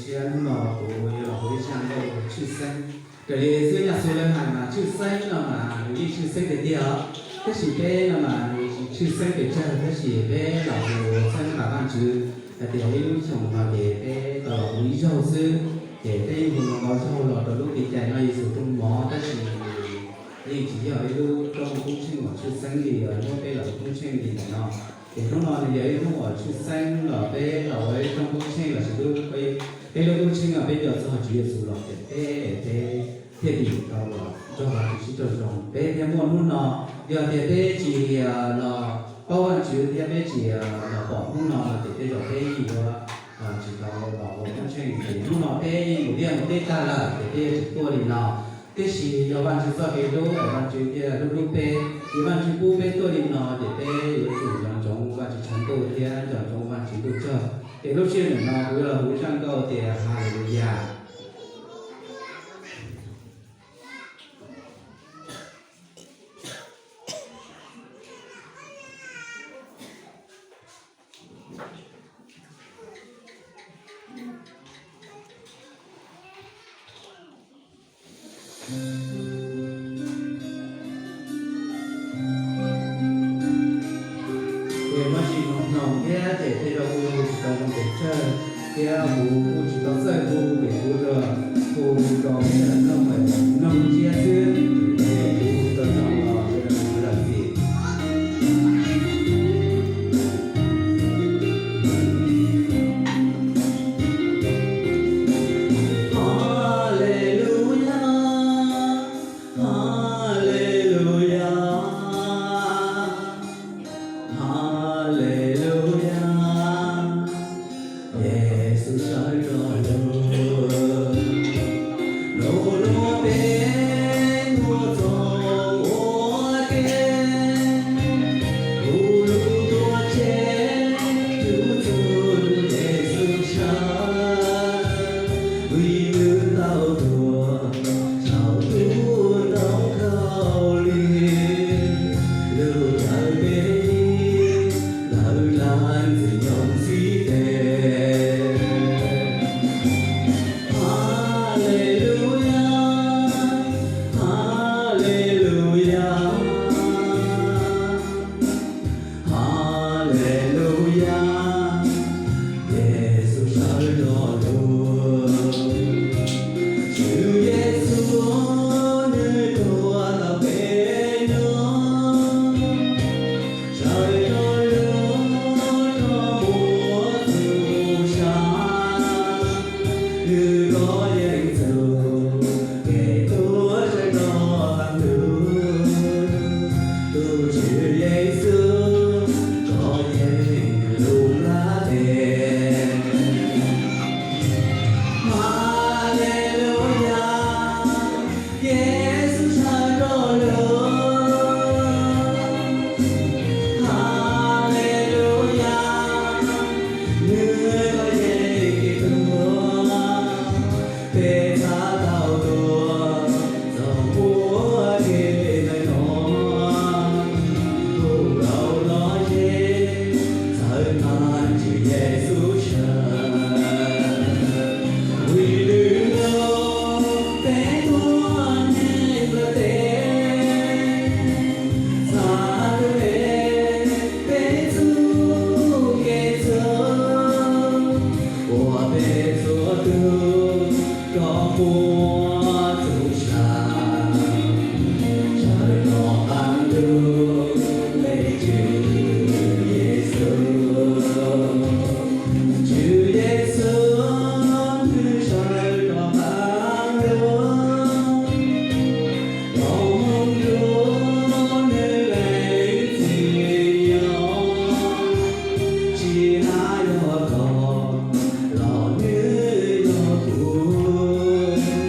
Hnub no kuv yuav los hu ib zaj nkauj tshwj xeeb. Raws li xwb nyaj xu lawv hais mas tshwj xeeb no mas nws yeej tshwj xeeb tiag tiag os. Tab sis peb no mas nws tsis tshwj xeeb pes tsawg, tab sis peb los hu txhawb nqa Vajtswv hais tias ib lub xyoos no ces peb tau los hu ib zaug xwb, ces peb yeej hu ntau zaug los rau lub kev cai noj Yexus rooj mov, tab sis yeej tsis yog ib lub rooj koob tsheej uas tshwj xeeb li hnub peb los hu koob tsheej li ntawm no. Ces hnub no nws yog ib hnub uas tshwj xeeb los peb los ua ib rooj koob tsheej lossis lub, peb lub koob tsheej uas peb nco txog Tswv Yexus los ces peb, peb thiaj li tau los nrog Vajtswv sib raug zoo, peb thiaj muaj hnub no. Yog tias peb tsis los paub Vajtswv thiab peb tsis los pom hnub no no ces tej zaum peb yeej yuav tsis tau los ua koob tsheej. Ces hnub no peb yeej mus liaj mus teb tag lawm ces peb yuav tsis tuaj li no. Tiam sis yog Vajtswv txoj kev hlub es Vajtswv thiaj hlub hlub peb, ces Vajtswv pub peb tuaj li no ces peb yuav tsum nco ntsoov Vajtswv tshav ntuj thiab nco ntsoov Vajtswv ntuj tsaug. Ces lub sij hawm no kuv yuav los hu zaj nkauj tias Haleluyas. Ces muaj tsis mloog hnoos thiab ces tej zaum kuv yuav hu tsis tau zoo pes tsawg thiab kuv kuj tsis tau txawj hu ces kuv hu rau peb sawv daws mloog, mloog tsiab xwb, ces kuv hu tau zoo los sawv daws mus lawm xim. Haleluyas, haleluyas, haleluyas. Yexus sawv rov lug, lug nuav peb tuaj txog ua ke, kuv lug tuaj tseg tug txug Yexus sawv, vim nws tau tuag saum tus ntoo khaub lig, lug daws peb dim ntawm dlaab Ntxwg Nyoog sib teg. Haleluyas, haleluyas, haleluyas. Yexus sawv rov lug, Tswv Yexus nwg tuag tau peb nub, sawv rov lug rov muab txug sa, nwg kov yeej txug kev tuag sawv rov qaab ntuj. Tug Tswv Yexus kov yeej lug nplaj teg. Haleluyas, Yexus sawv rov lug. Haleluyas, nwg kov yeej kev tuag, peb txhad tau tuaj txug puab kev ntawm no. Puv nkaus los ze, txhawb nqa Tswv Yexus sawv, vim nwg lug peb tuaj neeg nplaj teg, txhad kws peb, peb txuj kev txug, ua peb txhua tug rov muab txug sa, sawv rov qaab ntuj le Tswv Yexus. Tswv Yexus nwg sawv rov qaab ntuj, los moog nrug nwg leej txiv yog, tsis hab yog koj los nwg yog kuv.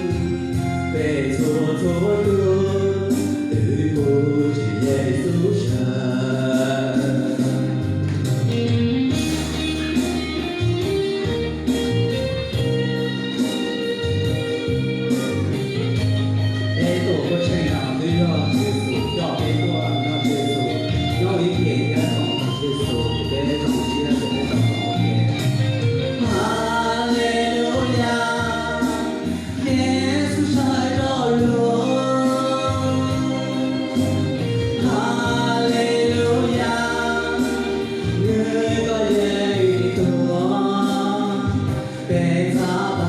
Peb txoj